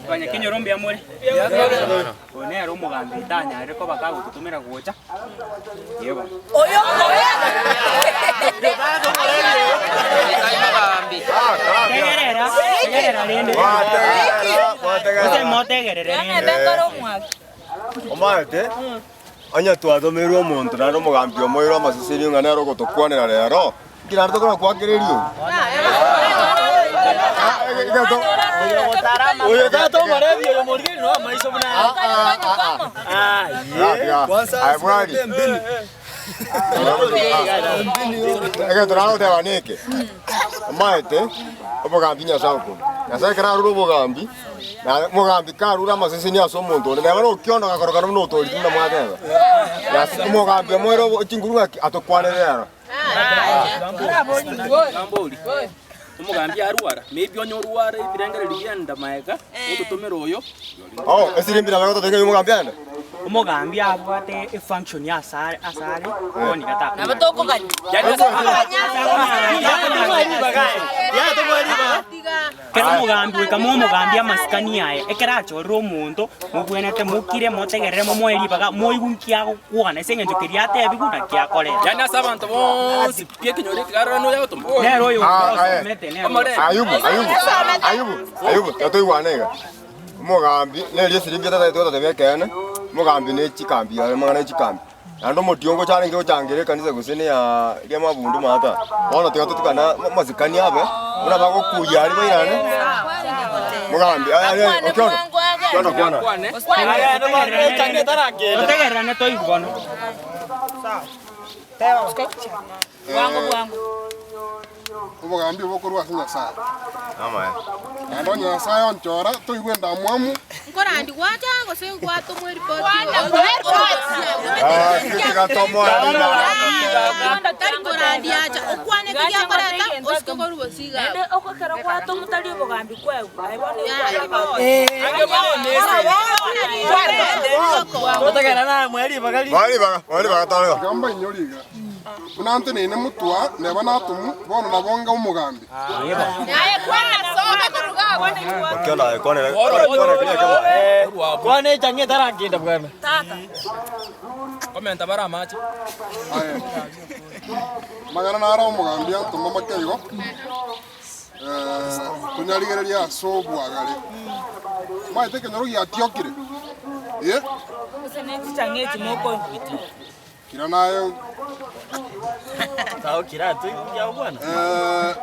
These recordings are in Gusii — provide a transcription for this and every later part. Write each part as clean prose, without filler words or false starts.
Abanyakenyoro mbuya more? Oyo nere omogambi otanyarire koba kagototomera gocha, yebo. Tegerera, tegerera rende. Gose motegerere rende. Omanyete, onye twatomeirwe omonto naende omogambi omoeire amaseseni ng'a nere ogotokwanera rero, inki naende tokona goakera eriogi? Oyo tata omorebi oyo morigereria noe amaiso buna aya. Aye bwari. Egento nagoteba neke, omanyete, obogambi Nyasae okorwa. Nyasae ekero arure obogambi, na omogambi karure amaseseni ase omonto onde, neba nokiondo gakorokana buna otoriti buna mwateba. Nyasae omogambi omoere obo chinguru ng'aki atokwanere ero. Mbori, omogambi arwara, maybe onye orware ebirengererio biaenda maega, ototomere oyo. Oh, esirimbi nabo egototebia ng'a omogambi aende? Omogambi abwate efunction asare asare bono iga Nabo takonyara. tokogania. Kera omogambi goika moe omogambi amasikani aye, ekero achorire omonto, mobwenerete mokire motegerere momoe ribaga moigwe nki agokwana ase eng'encho keria atebigwe naki akorete. Yaani ase abanto bonsi pi ekenyoro eke arore noyo agotoma. Nere oyo Ah, aye. osomete nere Omorembe. Ayubu, Ayubu, Ayubu, Ayubu, tatoigwana iga. Omogambi, neri esiringi etataete gototebia ekeene, omogambi ne chikambi yaye amang'ana ya chikambi. Naende omotiongo charenge gochangera ekanisa gose ne ya ria mabundu maata. Bono tiga totukane amasikani abe, buna bagokuyia aria bairane, mogambi aye aye okiondo, okiondo kwana. Totegererane toigwe bono. Obogambi obo korwa ase Nyasae. Naende onye Nyasae onchora, toigwe endamwamu. Nkorandi gwacha gose gwatomwa eripoti tari korandi acha okwane ki giakoreta osike korwa bosiga Naende ekero gwatomwa tari obogambi kwegwa, aye bono Mwari baga, mwari baga torega. Iga mbainyore iga, buna nteneine motwa, neba natomwa, bono nabo nge omogambi. Okiondo aye kwanera, kwanera keria ekemo. Kwana echang'a etarakenda bwana. Komenta bare amache. Aye, amang'ana naro omogambi antoma make igo, tonyarigererie ase obwagare. Omanyete ekenyoro giatiokire, eh? Gose ne chichang'a echi mokonywa. Kira naye Eh,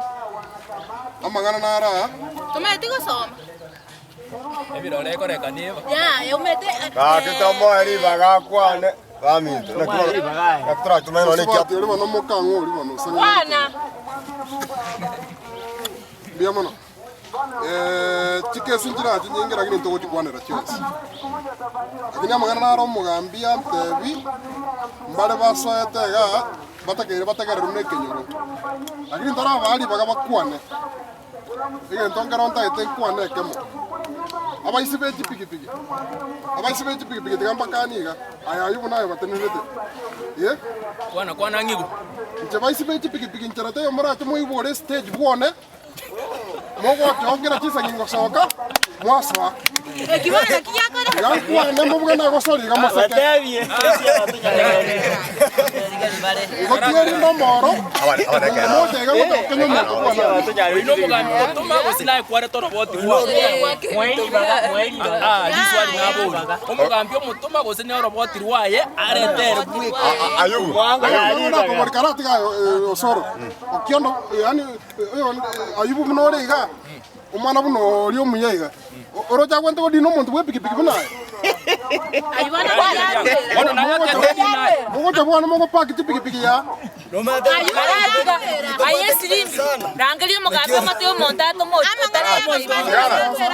amang'ana naro aa. Tomaeti gosoma. Ebirore ekoreka neba. Yaya omete Gaki tomoe ribaga akwane baminto. Naki bono- naki toratumanye nonya ekia- Osubati oria bono omokang'u oria bono osang'anete. Kwana. Mbuya mono. Eh, chikesi nchire chinyinge lakini ntogochikwanera chionsi. Lakini amang'ana naro omogambi antebi, mbare basoete igaa, batakeire bategererwe na ekenyoro. Lakini ntarabaa ribaga bakwane, egento nkero ntagete nkwane ekemo, abaisi be chipigipigi, abaisi be chipigipigi tiga mbakanie iga, aya aywo buna aye batenerete, eh. Kwana kwana ng'ibu. Inche baisi be chipigipigi nchera teiyo morache moigwore estage bwone. Mogochongera chisegi ngosoka, mwasoa. Eki bono naki giakora? Iga nkwane mobuge nagosori iga moseke. Igo tierinde omoro, moche iga gocha gokenya omonto bwana. Oyo nomogambi gotoma gose naye kwareta oroboti rwao. Ah, riswali nabori. Omogambi omotoma gose ne oroboti rwaye arete ere bweka. Ayubu, Ayubu. Nakobori karatiga aye osoro. Okiondo, yaani Ayubu buna ore iga, omwana buna oria omuya iga, oroche agwente godina omonto bw'epikipiki buna aye? Bono naye atete dina aye. Mogocha bwane mogopaki chipikipiki ya. Aye esirimbi, rangeria omogambi omote omonto atome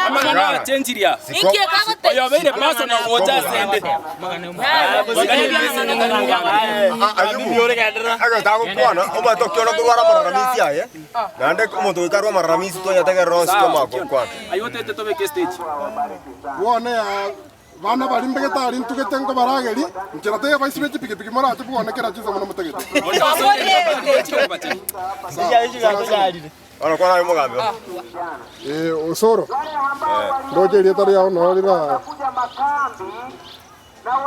Amang'ana achenchirie aa. Inki ekagotebia? Oyo obeire personal gocha asende. Agotagokwana omanyete okiona korwara amararamisi aye, naende omonto goika arwe amararamisi tonyategerera onsi Sawa, komanya gokwana. Aye otete tobeke stage. Bwane ya. Bana baria mbegete aria ntugete nkobaragerie, inchera teiyo baisibe chipigipigi morache bwane kera chinsa buna motagete. Bono kwana aye omogambi oo. Ee, Osoro, ndoche erieta riao noro rira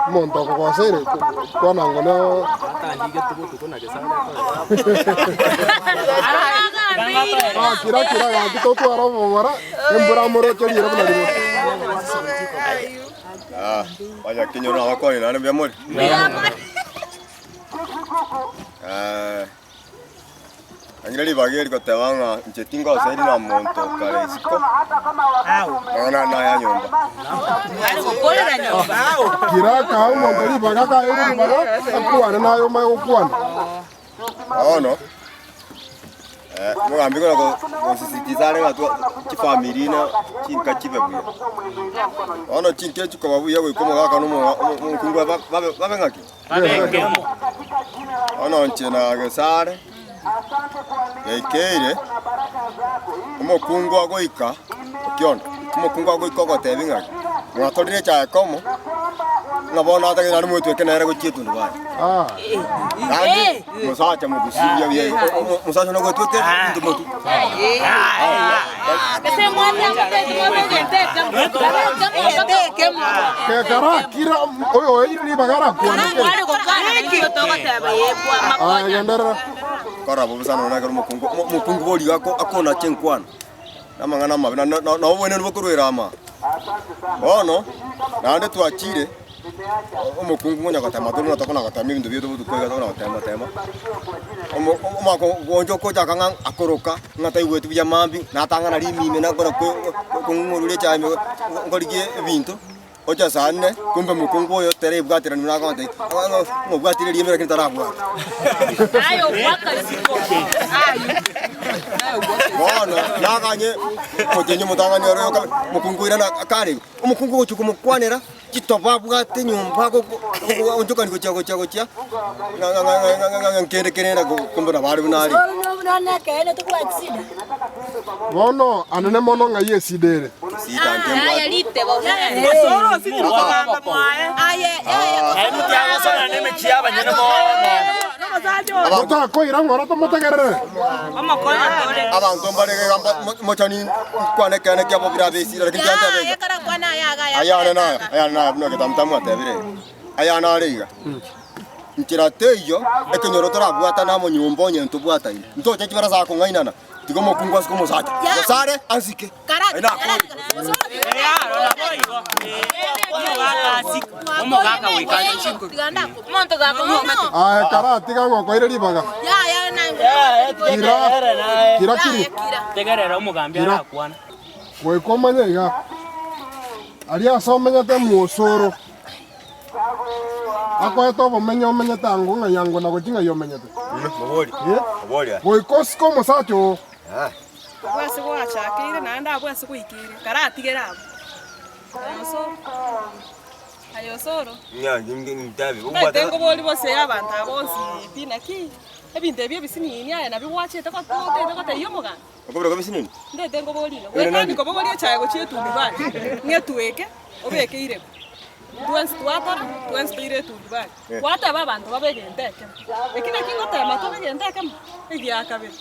omonto okogoseire kwana ng'o ne Ah, kira kira gaki totware obong'ora, embura amoroche riire buna riria. Ah, abanyakenyoro nabakwane naende mbuya more? Eh, Nang'ire ribaga eri goteba ng'a inche tingoseiri na monto kare isiko, amang'ana ane naya nyomba. Kira akae omonto ribaga akaeirwe ribaga, akwane naye omanye gokwana. Bono, omogambi kona gosisitiza are ng'a chifamiri na chinka chibe buya. Bono chinka echi koba buya goika omogaka na omokungu babe babe ng'aki? Bono inche na Gesare yaikeire, omokungu agoika okionda, omokungu agoika ogotebi ng'a mwakorire echaye komo, ng'a bono atagete naende mwetweke nere gochia etundubari. Naende omosacha mogusiria buya igo, omosacha one ogwetweka ebinto motwe. Kekarakira oyo oeire ribaga arakwane Aya, genderera. Kora bobe sana nonya ekero omokungu omokungu borigo ako akonacha enkwana, na amang'ana amabe na na na obwenenu bokorwera ama. Bono, naende twachire, omokungu konya gotema tore buna tokona gotema ebinto biaito botuko iga tokona gotema tema, omo omwaka ogocha okochaka ng'a akoroka, ng'a taigweti buya mambia, natang'ana rimime nakora kong'ung'ururia echae ime nkorigie ebinto, ocha saa nne, kumbe mokungu oyo terebwaterani buna agontebia, ng'a obwatire rieme lakini tarabwata. Bono, naganye omotienyi omotang'ani ore oyoka mokungu oirana akare igo, omokungu ogochia komokwanera. Chitobabwate nyomba goonchokani gochia gochia gochia ng'a nkende kerenda kumbe nabo are buna are. Bono anene mono ng'ai esida ere? Sida nke mbwate. Motakoira ng'ora tomotegerere. Abanto mbare iga mochani nkwane ekeene kiabo birabe esida lakini tiantebe iga. Ayane naya, ayane naya buna egetamutamu atebire iga, ayane are iga, Nchera teiyo ekenyoro torabwatane amo nyomba onye ntobwataine, ntoche chibarasa akong'ainana, tiga omokungu asike omosacha, gose are ansike, aye nakore. Aye karatiga ng'okoire ribaga. Kira, kira kiri. Tegerera omogambi Kira. arakwana. Goika omanye iga, aria ase omenyete mwosoro, akoete obomenyo omenyete ango ng'ai ango na gochia ng'ai omenyete. Eh, Goika osike omosacha oo. Abwo ase gwachakeire naende abwo ase gwaikeire, karatigere abwo. Aye osoro, aye osoro. Omanyete nkoboria bose abanto aba bonsi pi naki, ebinto ebi ebisinini aye nabio gwachete gotete gotebia omoganda. Okobera kwa ebisinini. Ndete nkoborie iga, gwetani kobogoria echae gochia etundubari, ng'etweke, obeke ireko. Twensi twatora, twensi toire etundubari. Gwateba abanto babe egento ekemo. Eki naki ngotema tobe egento ekemo? Egia kabere.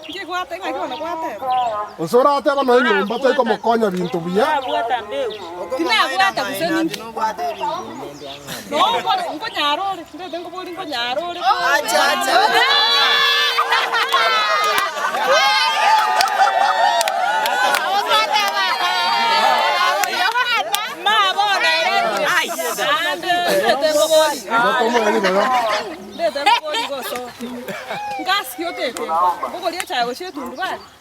Nki gwate ng'aki bono gwateba? Gose oratebe nonya enyomba tekomokonya binto buya. Tinabwata gose ninki. Noo nkonyara ore, ndete nkoborie nkonyara ore.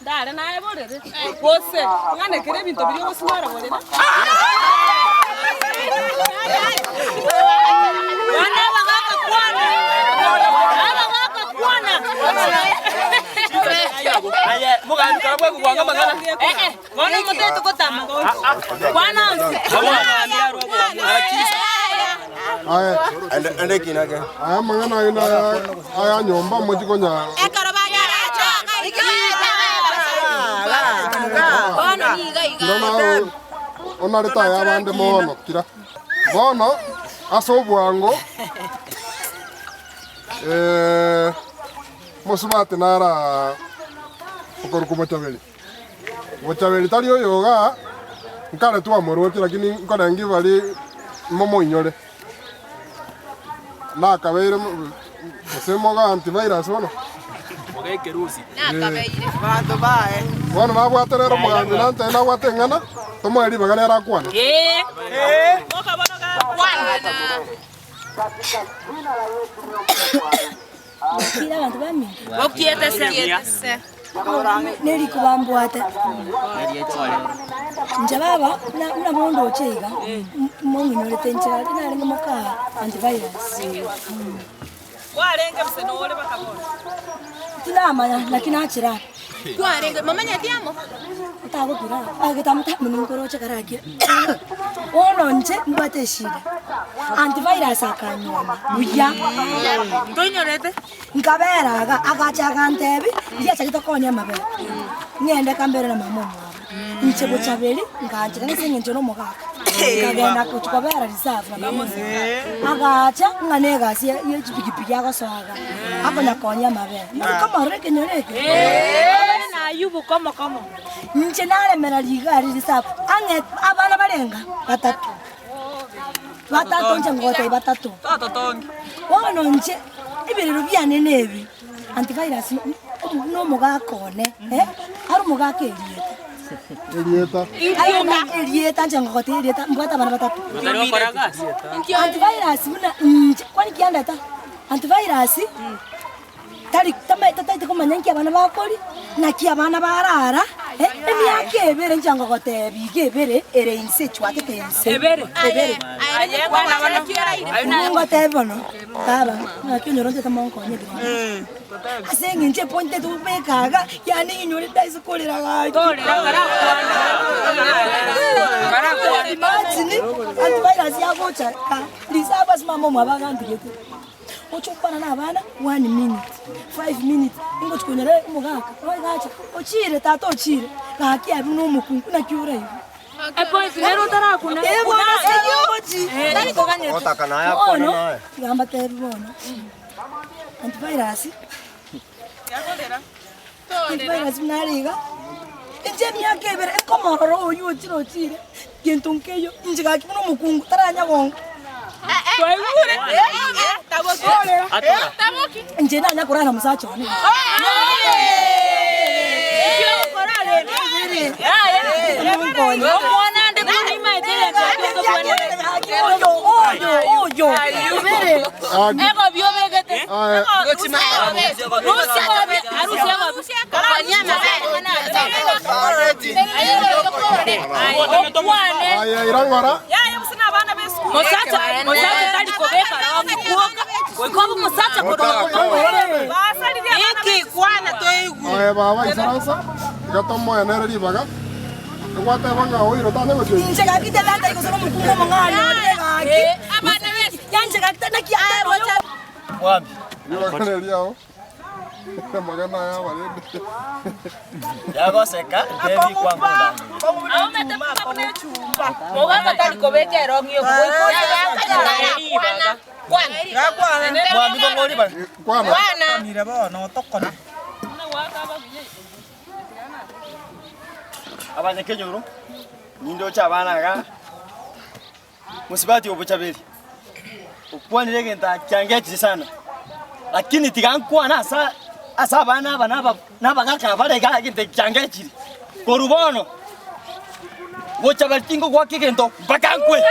Ndare naye borere, gose ng'anekere ebinto biria ogosinyora borere. Aye, aya amang'ana aye naya aya nyomba mochie konyara. Kira naye onarete aya abande mono, kira. Bono ase obwango eh, mosubati nara okorokwa Bochaberi. Bochaberi tari oyo igaa, nkare twamoroche lakini nkorenge bari momoinyore. Nakabeire mo- gose moga antivirus bono. Bono nabwate rero omogambi nantebie nabwate eng'ana, tomoe ribaga nere akwane. Kira abanto baminto. Neriko bambwate. Inche baba, buna buna bondoche iga, mong'inyorete inche gaki narenge moka antivirus. Kwarenge gose nore bakabora. Tinamanya naki nachera aa. Kwarenge momanyeti amo. Otagokira aa, agetamutambu ninkoroche karakire. Bono inche mbwate eshida, antivirus akanyuoma buya. Ntoinyorete. Nkabera iga, agacha agantebia, ndiachagete konya amabere, ng'ende kambere na mama omwabo. Inche bochaberi, nganchera ase eng'encho na omogaka, nkagenda gochia kobera reserve na mama omwabo. Agacha ng'a na egasi ya ya chipikipiki agosoa iga, akonya konya amabere. Naki komorora ekenyoro eke? Ayubu komo komo. Inche naremera rigari reserve, ang'e abana barenga batato. Batato inche ngogotebia batato. Bono inche ebirero biane nebi, antivirus buna omogaka one, eh, are omogaka erieta. Erieta. Are omogaka erieta inche ngogotebia erieta mbwate abana batato. Antivirus buna inche, kwani kiandeta? Antivirus. Tari tamaete tataete komanya inki abana bakoria, naki abana barara, eh, emiaka ebere inche ngogotebi iga ebere ere inse echwatete inse. Ebere. Ebere. Ningotebi bono, baba, naki onyore onchete monkonye ebirongo. Ase eng'encho epoint tobeka iga, yaani ng'inyore ndaise korera gaki. Imagine, antivirus yagocha ka, reserve ase mama omwabo agantigete. Oche gokwana na abana one minute, five minutes, ingochi konyora omogaka ogacha ochire tata ochire, gaki abwo na omokungu naki oraigwe. Eh bono ochi. Otaka naye akwane Bono, naye. tiga mbatebi bono, antivirus, antivirus buna are iga, inche emiaka ebere nkomorora oywo ochire ochire. Gento nkeiyo, inche gaki buna omokungu taranyagonga. Inche nanya korara omosacha one. Oyo, oyo, oyo, ibere. Aye ira ng'ora. Aye baba isaransa, iga tomoenere ribaga, egwateba ng'a oiro tanya gochia Inche gaki tata gose nomokungu omong'ani onde gaki. Yanche gaki naki ateba oyo. Ribaga neriao. Amang'ana aya abarende. Yagoseka ntebi kwangunda. Mogaka tari kobeka erong'i Mwambi kong'ori bare. Kwana. Abanyakenyoro nindoche abana iga Mosubati o Bochaberi, okwanire egento kiangechire sana, lakini tiga nkwane asa ase abana aba naba nabagaka bare iga egento eki kiangechire. Korwa bono, Bochaberi tingogoaka egento mpaka nkwe.